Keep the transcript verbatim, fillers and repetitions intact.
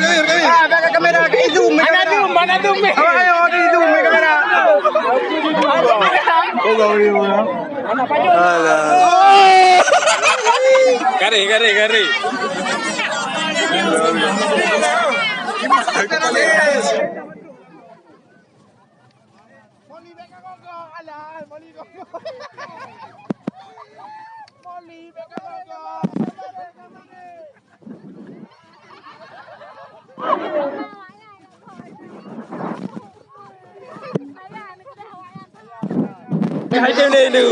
Kamera, kamera, kamera. Ada zoom, ada zoom. Ayo, ada zoom kamera. Alah. Garing, garing, garing. Hai tem deh tu.